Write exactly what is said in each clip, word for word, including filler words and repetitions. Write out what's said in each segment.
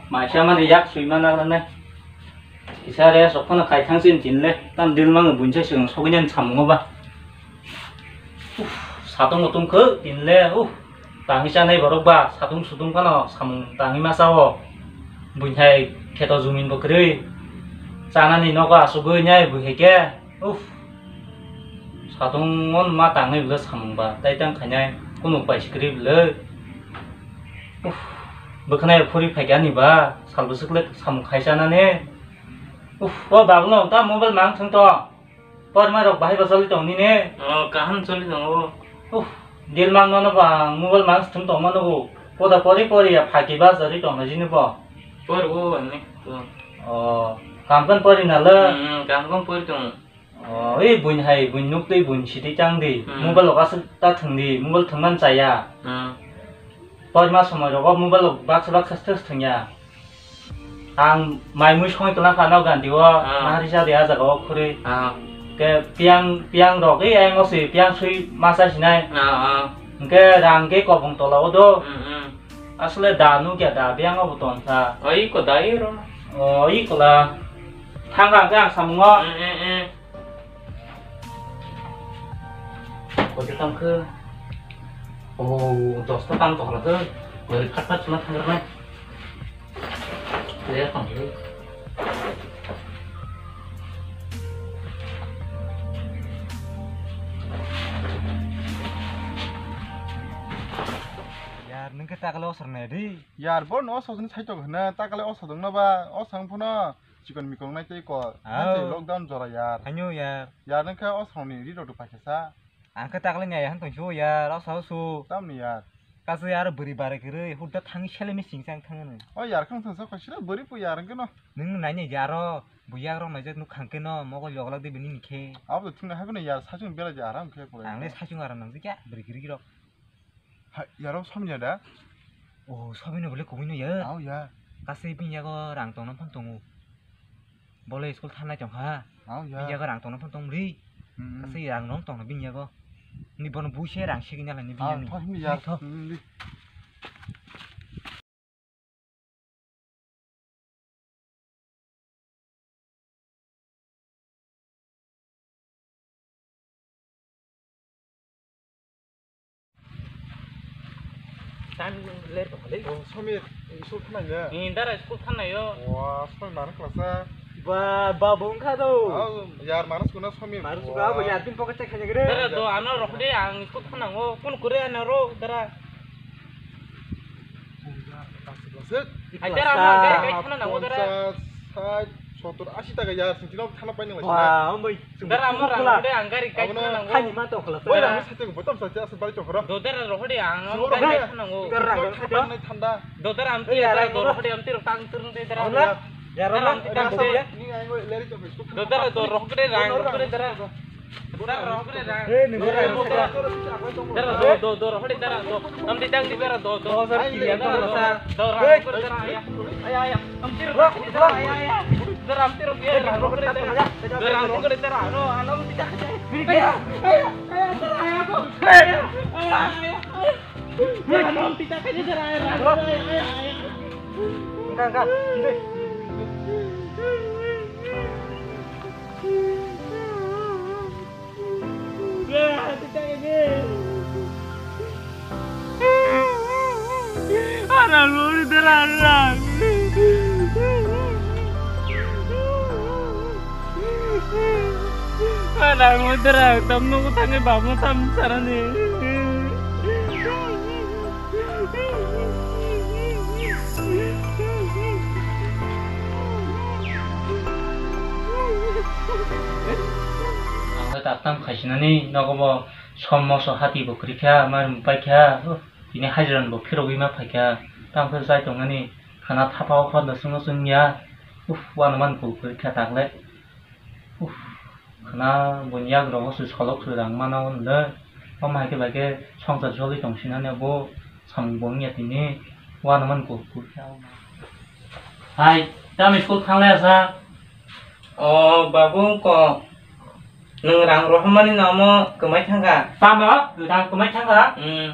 Maisa mani yak sui mana rane. Isa re sok phano khai thang sin tin le. Tam dil mang buin sai sung sogin jan samungo ba. Uff, satung utung khe tin le. Uff, tangi chanai borok ba satung sutung phano samung tangi ma sao. Buin hai kheto jumin bo kwrwi. Chanani nogo asugwi nyai bui hai khe. Uff. Satung on ma tangwi bwle samung ba tai tang khainai kunu pai sikri bwle. Uff. Bwkhanai phuri phaikha ani ba sal bwswk le samung khai chanani. Uff, o babu no ta mobile mang thung to. Porma rok bahai ba choli tong nini. O, kaham choli tongo. Uff. Dil mang nono ba mobile mang thung tong mano go. Poda pori pori ya phaki ba jari tong na jini bo. Por go ani. O, kam kan pori na le. Hmm, kam kan pori tong. O, ei buin hai, buin nuk tei buin sitei chang di. Hmm. Mobile rok aswk ta thwng di, mobile thwngmani chaya. Hmm. Porma somoi rogo mobile rok baksa baksa sthwng sthwng ya. Ang mai mui songwi tongna kha nok gandi o, ah, nahari sa di a jaga o khuri. Ah. Ke piang, piang rok, ei ayang o si, piang sui masa sinai. Ah, ah. Hingke rang ke kobong tola o do. Hmm, hmm. Asle da nukya da, biyang obo tongkha. O, iko da, iro. O, iko la. Thangkha hwnkhe ang samungo. Mm, mm, mm. Kote tangkhe. O, dosta tang tokla khe. Gari khat khat suna thangkha nai. Le tongkhe. Yar, nwng khe takle osor nai di. Yar, bo no osor ni saitok hwna, takle osor dong na ba, osor phano chikon mikon nai tei kor. Nai tei lockdown jora yar. Hanyo yar. Yar nwng khe osor ni ri rok paikha sa. Ang khe takle nai han tong su yar, osor su. Tamni yar. Kasu yar bwrwi bare kwrwi, hudda thangwi sele mi sing sang thangano. O yar khang thang sa khosira bwrwi pu yar nwng khe no. Nwng nai nai yaro, buyak rok naijak nuk khang khe no, mogo yoglak de bini ni khe. Abo to thwngna hai phano yar saichung belai de aram khe pore. Ang le saichung aram nang kya, bwrwi kwrwi rok. Ha, yaro somya da? O, somya no bole kubui no ya. Au ya. Kasai bini yago rang tongna phan tongo. Bole school thanai tong kha. Au ya. Bini yago rang tongna phan tong ri. Hmm. Kasai rang rong tong bini yago. Ni bono bui se rang sigi nalai ni bini. Ah, ni. Thok ni ya. Ni thok. Hmm, ni. Time late tongkha le. Oh, Somir, school thanai ya? Ni dara school thanai yo. Wah, Somir mana kelas a? Ba, ba, bung kha do. Oh, yar mana school na Somir? Mana school ba, yar tin pocket check khaina gede. Dara do, ano rok de, ang school thanango. Kun kure ano ro, dara. Ai, dara, ama gari kai thana nango, dara. Ponchas, sait, sottor, asi taka ya, sing tino thana paini lai. Wah, ombai. Dara, ama rang de, ang gari kai thana nango. Khani ma tong khala. Oi, rang sait tong, botam sait, asa bari tong khara. Do dara, rohde, ang gari kai thana nango. Dara, rang sait tong. Thanda. Do dara, am ti, dara, do rohde, am ti rok tang turun de, dara. Yaro, dara, am ti tang de. Ni ai leri tong. Do dara, do rohde, rang rohde, dara. Dara, rohde, rang. Eh, ni dara, dara, do, do, do, rohde, dara, do. Am ti tang di, dara, do, do. Dara, rohde, dara, ya. Ay, ay, ay. Am ti rok, dara, ya, ya. Dara, am ti rok, ya, dara, rohde, dara. Dara, rohde, dara, no, ano, am ti tang. Ay, ay, ay, dara, ya, ko. Ay, ay, ay, ay. Enggak, enggak. Arang lori derang. Arang lori derang. Tam nunggu tangi bamo tam sarani. Ang khe tak tam khaisinani nogo bo som moso hati bo kwrwi kha, mari paikha, tini hajira bo phirogwi ma phaikha, tamo khe chai tongnani khana thapa o khorna chwngno chwngya, uff, uanamani kok kwrwi kha tak le. Uff, khna buini yagrok o se solok se rang mana o nle. Omo hai khe bai khe songchar joli tong sinani abo samung bo wngya tini. Uanamani kok kok khe. Hai, tamo school thanglai asa? O, babu, wngkok. Nwng rang rohormani no omo kwmai thangkha. Tamo? Rang kwmai thangkha? Hmm.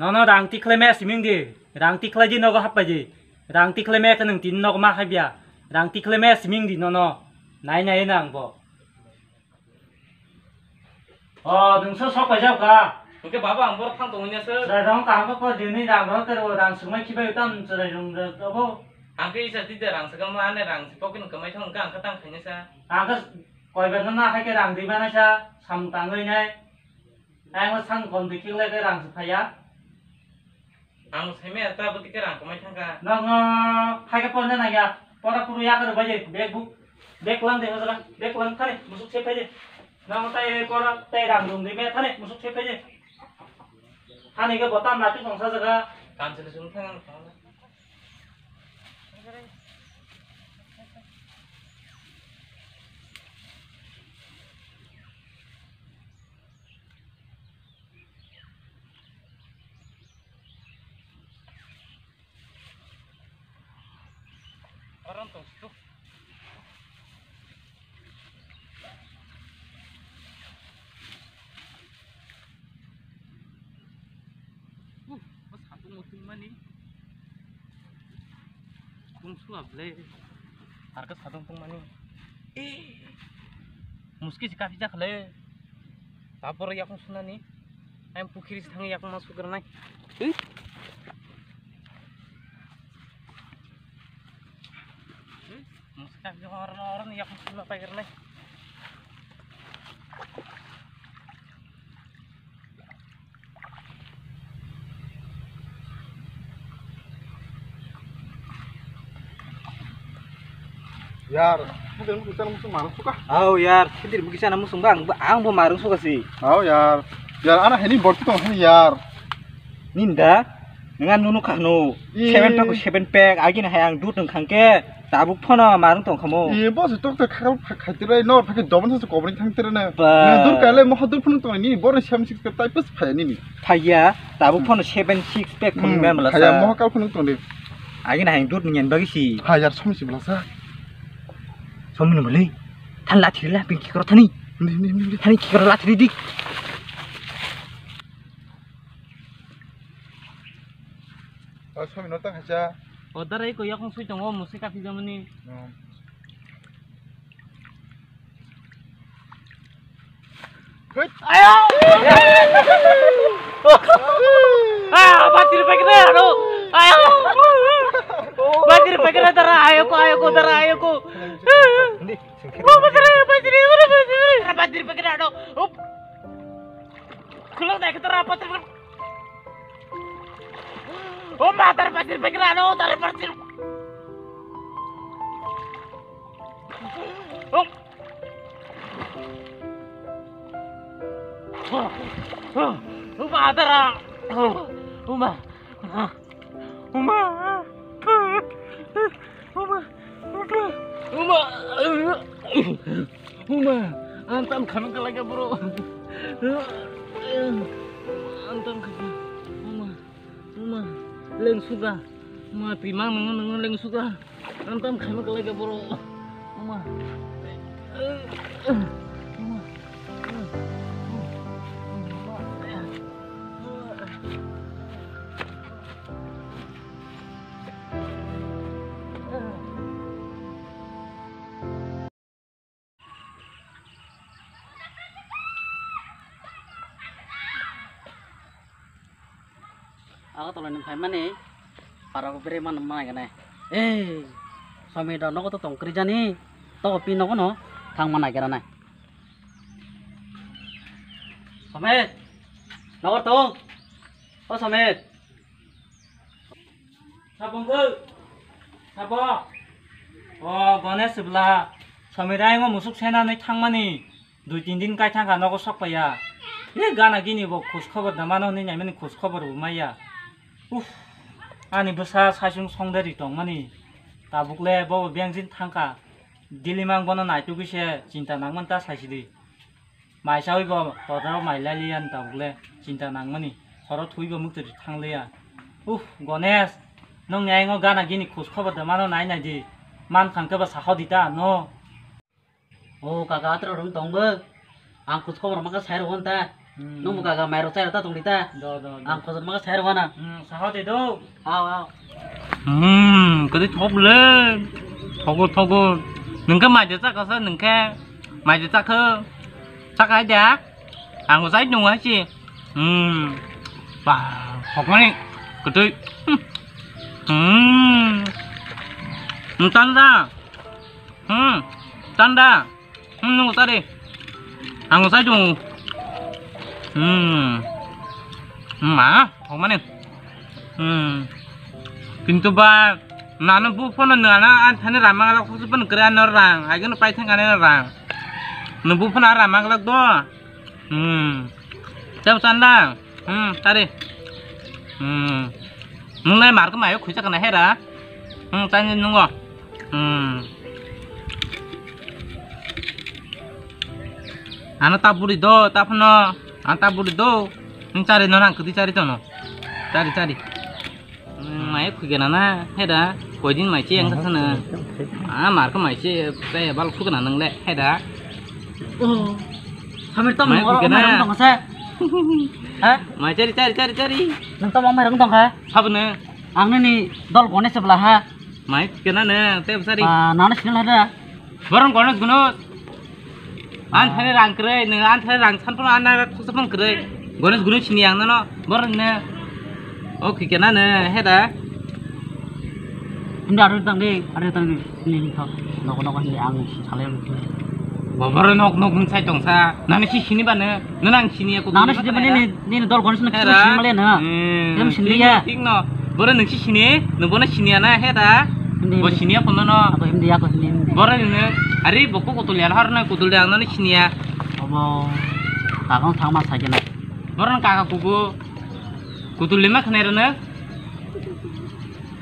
Nono rang tikhlai maya siming di. Rang tikhlai di nogo happai di. Rang tikhlai maya khe nwng tini nogo ma hai biya. Rang tikhlai maya siming di nono. Nai nai nang bo. O, nwng so sok paijak ka? Hwnkhe baba ang borok thang tongwi nasa. Chwrai rong kaham khe por dini rang rong tero rang swngmai khibai tam chwrai rong rok abo. Ang khe isa tide rang swkang ma ane rang si pokino kwmai thang hwnkhe ang khe tang khainasa. Ang khe koibar no na hai khe rang di manasa samung tangwi nai. Ang sang kom di khiklai khe rang si phaiya. Ang saimaya ta bwtwi khe rang kwmai thangkha. Nang, ah, hai khe porna nangya. Pora puru yakar bai de, bag book. Bag lang de hojra. Bag lang thani, musuk se phai de. Nang tai pora, tai rang rung de me thani, musuk se phai de. Thani khe botam nati songsa jaga. Kansile sung thang ang thang. Orang tong situ. Uh, bas hatung mutung mani. Tung suap le. Harka sadong tong mani. Eh. Muski si kapi jak le. Tapor yakung sunani. Ayang pukhiri si thang yakung masuk kernai. Eh. Eh. Muski kapi jak orang orang yakung suna pai kernai. Yar, mungkin mungkin sana musuh marung suka. Au yar, khidir mungkin sana musuh bang, ang bo marung suka si. Au yar, yar ana hini borti tong hini yar. Ninda, ngan nunu kahno, seven pack, seven pack, agini hai ang dut nung khangke. Tabuk phano marung tong khamo. E, bo se tok tok khakal kha-, khaitirai nor phakhe doban sa kobring thang tere na. Ba. Ni dur kale moha dur phunuk tong ni bor ni sem sik tai pas phaya nini. Phaya, tabuk phano seven six pack phunuk mem la phaya sa. Moha kal phunuk tong de. Agi na hang dur ni ngen bagi si. Phaya som si bla sa. Som ni bali. Than la thiri la pin kikro thani. Ni, ni, ni, ni. Thani kikro la thiri dik. O, somi no tang hacha. O, darai ko yakung sui tongo, musi kathi jamani. Hmm. Hei. Ayo! Ah, batir pekre aro. Ayo! Batir pekre dara, ayo ko, ayo ko, dara, ayo ko. Hindi, singkir. Oh, batir, batir, batir, batir, batir pekre aro. Up. Kulo dai kita rapat terus. Oh, matar pasir pikiran, oh, tar pasir. Oh. Oh, matar. Oh, uma. Uma. Uma. Uma. Uma. Uma. Antam khana kalaga bro. Antam khana. Uma. Uma. Lengsuga. Uma, timang nang nang lengsuga. Antam khana kalaga bro. Uma. Uma. Agartala ni phaimani para o bere man manai gane. Ei, Somir da nogo to tong kri jani. To pi nogo no thang manai gana nai. Somir, nogo tong. O Somir. Sabong khe. Abo, o Ganesh bwla, Somirai ngo musuk senani thangmani, dui tin din kai thangkha nogo sokpaiya. E gana gini bo khus khobor da mano hwnwi naimani khus khobor bo maya. Uff, ani bwsa saichung songdari tongmani, tabukle bo bengjin thangkha. Dilimang bono naitugwi se chinta nangmani ta saisidi. Maisawi bo todorok mai lailiya ni tabukle chinta nangmani. Horo thwibo muktwi thangliya. Uff, Ganesh, nongni ayang o gana gini khus khobor da mano nai naidi. Man khang khe ba saho di ta no. O kaka, atro rung tong bo. Ang khus khobor ma kha sai rw ta. Hmm. Nung bo kaka mai rw chai rw ta tong di ta. Do, do, do. Ang khus ma kha sai rw na. Hmm, saho di do. Aw, aw. Hmm, kadi thok le. Thogo, thogo. Nung khe mai de chakha sa, nung khe mai de chakha. Chakha hai da. Ang bo sai nung hai si. Hmm. Ba, thokmani. Kutui. Hmm. Hmm. Ntan da. Hmm. Tanda. Hmm, nung tadi. Ang sai dung. Hmm. Ma, thok mani. Hmm. Kintu ba, nano bu phone nana an thani rama ngala khosuk pun kere ano rang. Ai gano pai thang ano rang. Nung bu phone rama ngala do. Hmm. Tau sanda. Hmm, tadi. Hmm. Nung nai mar ko mayo khuisa kana hera. Hmm, tani nungo. Hmm. Ano ta buri do, ta phano. Ano ta buri do. Nung chari no rang kudi chari tono. Chari, chari. Hmm, mai khugena na, heda, koidin mai che yang sana. Ah, mar ko mai che, kaya bal khugena nang le, heda. Oh, kami to mai khugena. Mai rong tong sa. Ha? Mai chari, chari, chari, chari. Nang to mai rong tong ha? Sabne. Ang ni dol gone sebla ha. Mai khugena ne, te sari. Ah, nana sinal heda. Borong gone guno. An thani rang kwrwi, nung an thani rang san phano an nara thoksa phano kwrwi. Ganesh gunu sini ang nano, borok ne. O khikena ne, heda. Hindi aro tang de, aro tang de, hindi hindi thok. Nogo nogo hindi ang salai ang. Boboro nok nok mun sai tong sa. Nani si sini ba ne, nana ang sini aku. Nana sini ba ne, ne dol Ganesh na kisu sini male na. Em sini ya. Ting no. Boro nung si sini, nung bono sini ana heda. Bo sini ya kono no. Abo hindi ya ko hindi. Boro ne, ari bo ko kutul ya har na kutul de ang nani sini ya. Obo, kakang thangma saikhe na. Borok ni kaka kubu kutul lima khnai rwna.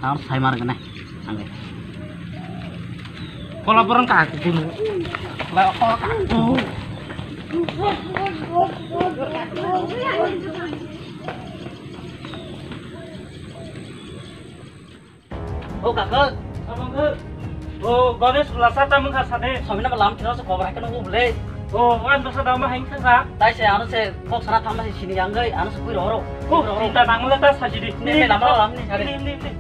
Ang sai mar gana. Ang. Kola borok ni kaka kubu no. La kola kaka kubu. O kaka. Abang khe. O Ganesh bwla sa ta mungkha sade. Somina lam thino se khobor hai khe nungo bwle. O wan bwsa da ma hain kha. Tai se ano se kok sana thangma se sini yang gai ano se pui ro ro. Ko ta nang le ta sa jidi. Ne ne lam lam ni. Ni ni ni.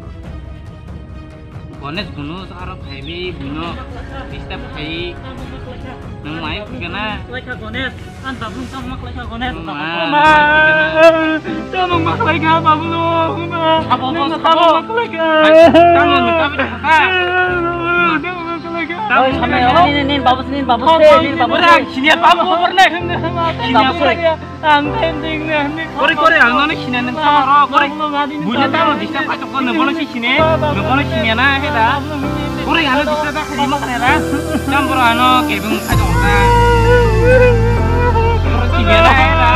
Ganesh gunu aro phai bi buino disturb khai. Nang mai kena. Lai kha Ganesh. An babung tamo ma khlai kha Ganesh. Ma, tamo ma khlai kha babung no, ma. Sabo, sabo. Tamo ma khlai kha. Tamo ma khlai kha. Tamo ma khlai kha. Oi, sampai ni, ni, ni, babu sini, babu sini, babu sini. Orang sini babu, babu ni. Sini babu sini. Ang tending ni, ni. Kore, kore, ang nani sini, nang sama ro, kore. Buina tamo disturb khai. Ko nung bono si sini, nung bono sini na heda. Kore ano disturb khai ma kare ra. Jam boro ano kebeng khai dong ta. Boro sini na heda.